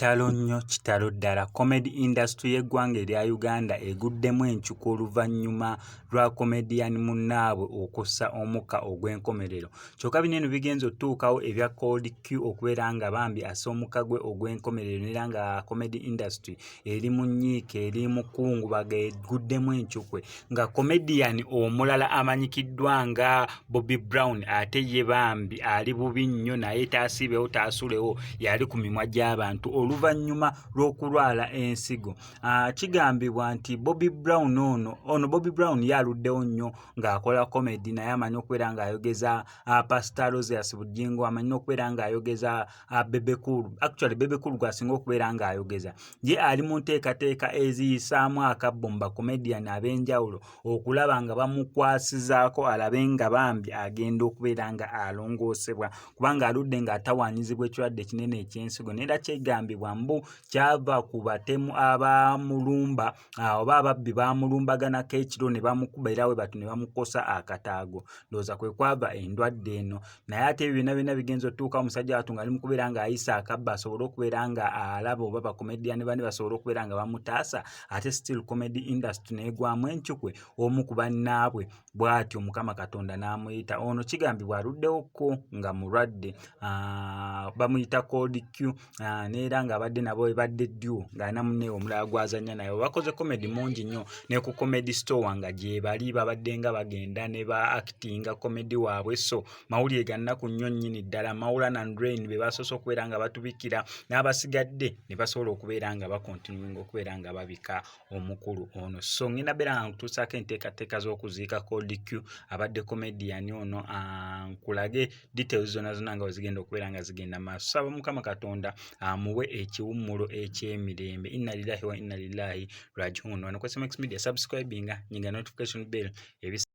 Kitalo nnyo kitalo ddala! Comedy industry y'eggwanga erya Uganda eguddemu enkyuka oluvannyuma lwa comedian munnaabwe okussa omukka ogw'enkomerero. Kyokka bino eno bigenze otutuukawo ebya Cold Q okubeera nga bambi assa omukka gwe ogw'enkomerero n'era nga comedy industry eri mu nnyiike, eri mu kkungubaga eguddemu encukwe nga comedian omulala amanyikiddwa nga Bobby Brown ate ye bambi ali bubi nnyo naye taasiibewo taasulewo yali ku mimwa gy'abantu oluvannyuma lw'okulwala ensigo. Kigambibwa nti Bobby Brown ono ono Bobby Brown ye aluddewo nnyo ng'akola comedy naye amanyi okubeera ng'ayogeza Pastor Aloysius Bugingo, amanyi n'okubeera ng'ayogeza Bebe Cool. Actually Bebe Cool gw'asinga okubeera ng'ayogeza. Ye ali mu nteekateeka eziyisaamu akabbo mu bakomedian ab'enjawulo okulaba nga bamukwasizaako alabe nga bambi agenda okubeera nga alongoosebwa kubanga aludde ng'atawaanyizibwa ekirwadde ekinene eky'ensigo naye era kyegambibwa mbu kyava ku batemu abamulumba oba ababbi baamulumbaganako ekiro ne bamukuba era we batyo ne bamukosa akataago ndowooza kwe kwava endwadde eno naye ate ebyo byonna byonna bigenza otuuka omusajja wattu ng'ali mu kubeera ng'ayisa akabba asobole okubeera nga alaba oba bakomediyani bane basobole okubeera nga bamutaasa ate still comedy industry n'egwamu encukwe omu ku bannaabwe bw'atyo Mukama Katonda n'amuyita ono kigambibwa aluddewo ko nga mulwadde bamuyita Cold Q neera ng'abadde nabo ebadde dduo ng'alina munne omulala gw'azannya naye bakoze comedy mungi nnyo ne ku comedy store nga gyebali babadde nga bagenda ne ba actinga comedy waabwe so mawulire ga nnaku nnyo nnyini ddala Maulana and Rain be basoose okubeera nga batubikira n'abasigadde ne basobola okubeera nga bakontinuinga okubeera nga babika omukulu ono so ngenda beera nga nkutuusaako enteekateeka z'okuziika Cold Q abadde comedian ono nkulage details zonna zonna nga wezigenda okubeera nga zigenda maaso saba Mukama Katonda amuwe ekiwummulo eky'emirembe inna lillahi wa inna lillahi rajiun wano ku SMX Media subscribinga nyinga notification bell ebisa.